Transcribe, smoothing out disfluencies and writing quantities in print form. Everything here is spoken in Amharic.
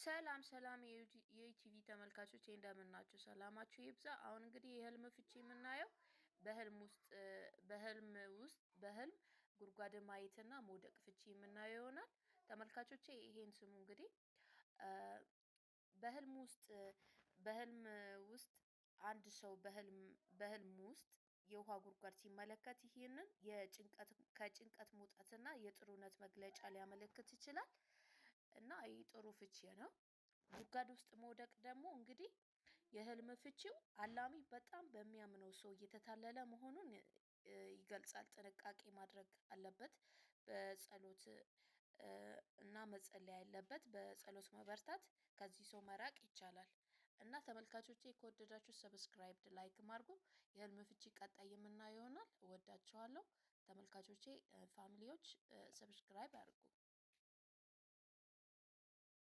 ሰላም ሰላም የኢቲቪ ተመልካቾች እንደምናችሁ፣ ሰላማችሁ ይብዛ። አሁን እንግዲህ የህልም ፍቺ የምናየው በህልም ውስጥ በህልም ውስጥ በህልም ጉድጓድ ማየትና መውደቅ ፍቺ የምናየው ይሆናል። ተመልካቾቼ ይሄን ስሙ። እንግዲህ በህልም ውስጥ በህልም ውስጥ አንድ ሰው በህልም ውስጥ የውሃ ጉድጓድ ሲመለከት ይህንን የጭንቀት ከጭንቀት መውጣትና የጥሩነት መግለጫ ሊያመለክት ይችላል እና ይህ ጥሩ ፍቺ ነው። ጉድጓድ ውስጥ መውደቅ ደግሞ እንግዲህ የህልም ፍቺው አላሚ በጣም በሚያምነው ሰው እየተታለለ መሆኑን ይገልጻል። ጥንቃቄ ማድረግ አለበት። በጸሎት እና መጸለይ ያለበት፣ በጸሎት መበርታት፣ ከዚህ ሰው መራቅ ይቻላል። እና ተመልካቾቼ ከወደዳችሁ subscribe፣ like አድርጉ። የህልም ፍቺ ቀጣይ የምናየው ይሆናል። እወዳችኋለሁ ተመልካቾቼ፣ family ዎች subscribe አድርጉ።